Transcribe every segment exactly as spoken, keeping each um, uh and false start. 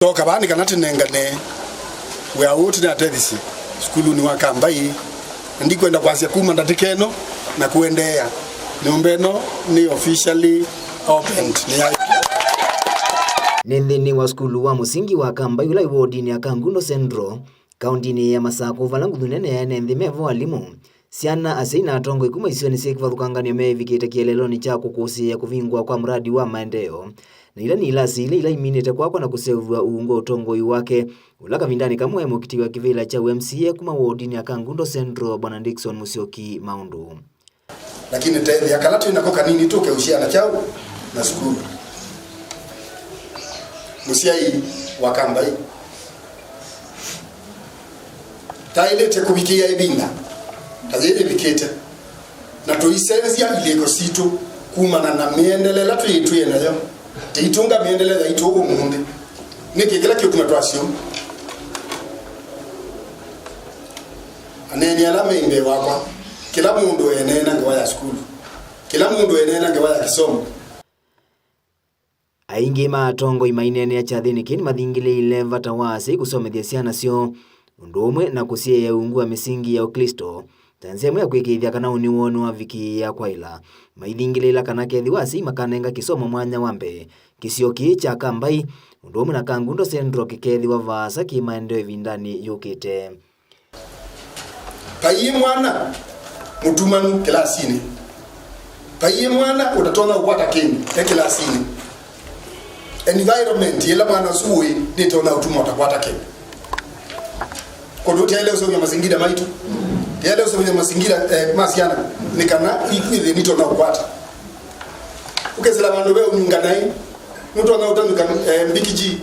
Toka vaa nĩ kana tũnengane wĩa ũũ tũnatethisye sukulunĩ wa Kambai, na ndikwenda kwasya kuma ndatĩka ĩno na kũendeea, nyũmba ĩno nĩ officially opened, nĩ ya Nĩ nthĩnĩ wa sukulu wa mũsingi wa Kambai ũla wĩ wodinĩ ya Kangundo Central, kaũndinĩ ya Masakũ, vala nguthu nene ya ene nthĩ me vo, alimũ, syana, asyai na atongoi kuma isionĩ syĩ kĩvathũkanganyo meĩvikĩte kĩeleelonĩ kya kũkũsĩĩa kũvingũa kwa mradi wa maendeeo, na ila nĩ ilasi ilĩ ila iminĩte kwakwa na kũseũvw'a uungu wa ũtongoi wake, ũla kavindanĩ kamwe aĩ mũkiti wa kĩvĩla kya ũ M C A kuma wodinĩ ya Kangundo Central, Bwana Dickson Musyoki Maũndũ. Lakini tethĩa kala twĩ nako kanini tũke ũsyana kyaũ na sukulu. Mũsyai wa Kambai taĩlĩte kũvikĩĩa ĩvinda ta yĩĩ yĩvikĩte, na tũisenzya ilĩko sitũ kumana na mĩendele ĩla twĩ twĩ nayo, tĩitũnga mĩendele yaitũ ũmũnthĩ. Nĩkĩ kĩla kĩũtuma twasyo? Aneeni ala me mbee wakwa, kĩla mũndũ eneena ngewa ya sukulu, kĩla mũndũ eneena ngewa ya kĩsomo. Aingĩ ma atongoi maineenea kyathĩnĩ kĩĩ nĩmathingĩlĩĩile vata wa asyai kũsomethya syana syoo, ũndũ ũmwe na kũsyaĩa ungu wa mĩsingi ya Ũklĩsto, ta nzĩa ĩmwe ya kwĩkĩĩthya kana ũnĩ woo nĩwavikĩĩa kwaĩla. Maithingĩlĩĩla kana kethĩwa asyai makanenga kĩsomo mwanya wa mbee, kĩsio kĩĩ kya Kambai, ũndũ ũmwe na Kangundo Central kĩkeethĩwa vaasa kĩ maendeeo ĩvindanĩ yũkĩte. Vaiĩ mwana mũtumanu kĩlasinĩ. Vaiĩ mwana ũtatonya kũkwata kĩndũ e kĩlasinĩ. Environment ĩla mwana ũsu ũĩ nĩtonya ũtuma ũtakwata kĩndũ. Kũndũ tyaĩle ũseũvya masingira maitũ, tyaĩle ũseũvya masingira, eh, ma syana, nĩ kana ikwĩthĩ nĩtonya kũkwata. Ũkesĩla vandũ ve ũnyunga naĩ, nũtonya ũtanyũka, eh, mbikiji.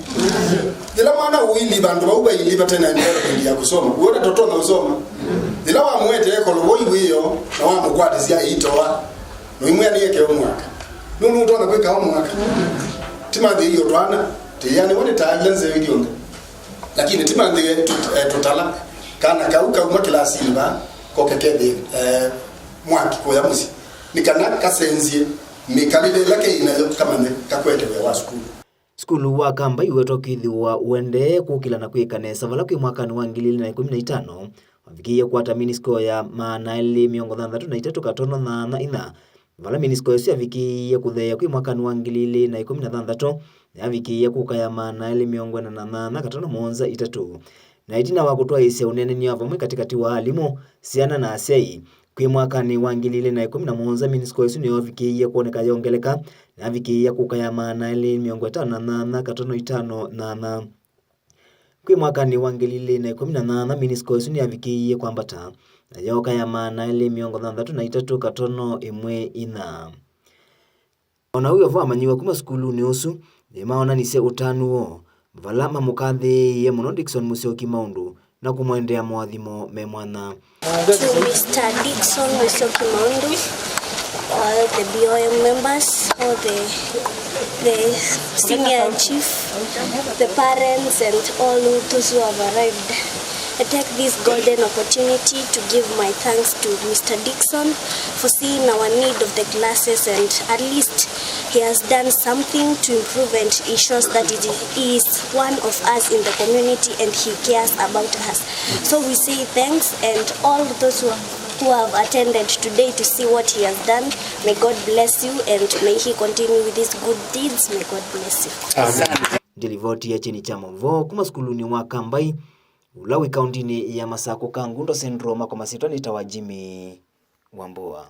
Yĩla mwana ũili vandũ vau vaili vate na environment ya kũsoma, wona totonya ũsoma. Yĩla wamũetee kolovo iwĩo na wamũkwatĩsya ĩitoa, noimwĩa nĩeke homework. Nũndũ ũtonya kwĩka homework. Ti mathĩĩo twana, tĩyanĩwe nĩ taa ila nzeo ilyonthe. Lakini ti mathĩĩo tũt-, eh, tũtala. Kana kau kauma kĩlasinĩ va, koke kethĩe, eh, mwaki kũya mũsyĩ. Nĩ kana kasenzye mĩkalĩle ĩla keĩ nayo kamanye kakwete wĩa wa sukulu. Sukulu wa Kambai ũwetwa kwĩthĩwa ũendee kũkĩla na kwĩka nesa vala kwĩ mwakanĩ wa ngili ilĩ na ĩkũmi na itano wavikĩie kwata mini score ya maana elĩ mĩongo thanthatũ na itatũ katono thanthatũ inya, vala mini score ĩsu yavikĩie kũtheea kwĩ mwakanĩ wa ngili ilĩ na ĩkũmi na thanthatũ, yavikĩie kũka ya maana elĩ mĩongo ĩna na thanthatũ katono mũonza itatũ. Na ĩtina wa kũtwaĩĩsya ũneenany'a wa vamwe katĩkatĩ wa alimũ, syana na asyai, kwĩ mwakanĩ wa ngili ilĩ na ĩkũmi na mũonza, mini score ĩsu nĩyavikĩie kwoneka yongeleka, na yavikĩĩa kũka ya maana elĩ mĩongo ĩtano na thanthatũ katono itano thanthatũ. Kwĩ mwakanĩ wa ngili ilĩ na ĩkũmi na thanthatũ, mini score ĩsu nĩyavikĩie kwambata, na yooka ya maana elĩ mĩongo thanthatũ na itatũ katono ĩmwe inya. O na ũu vo amanyĩw'a kuma sukulunĩ ũsu nĩmaonanisye ũtanu woo, vala mamũkathĩĩie mũno Dickson Mũsyoki Maũndũ na kũmwendea moathimo me mwanya. To Mister Dickson Mũsyoki Maũndũ, all the B O M members, all the, the senior chief, the parents, and all who, those who have arrived. I take this golden opportunity to give my thanks to Mister Dickson for seeing our need of the classes, and at least he has done something to improve, and he shows that it, he is one of us in the community and he cares about us. So we say thanks, and all those who, who have attended today to see what he has done, may God bless you and may he continue with his good deeds. May God bless you. Ndilivoti ya chini cha Mavo kuma sukulunĩ wa Kambai, ũla wĩ kaũndinĩ ya Masakũ, Kangundo Central, makwa masyĩtwa nĩtawa Jimmy Wambua.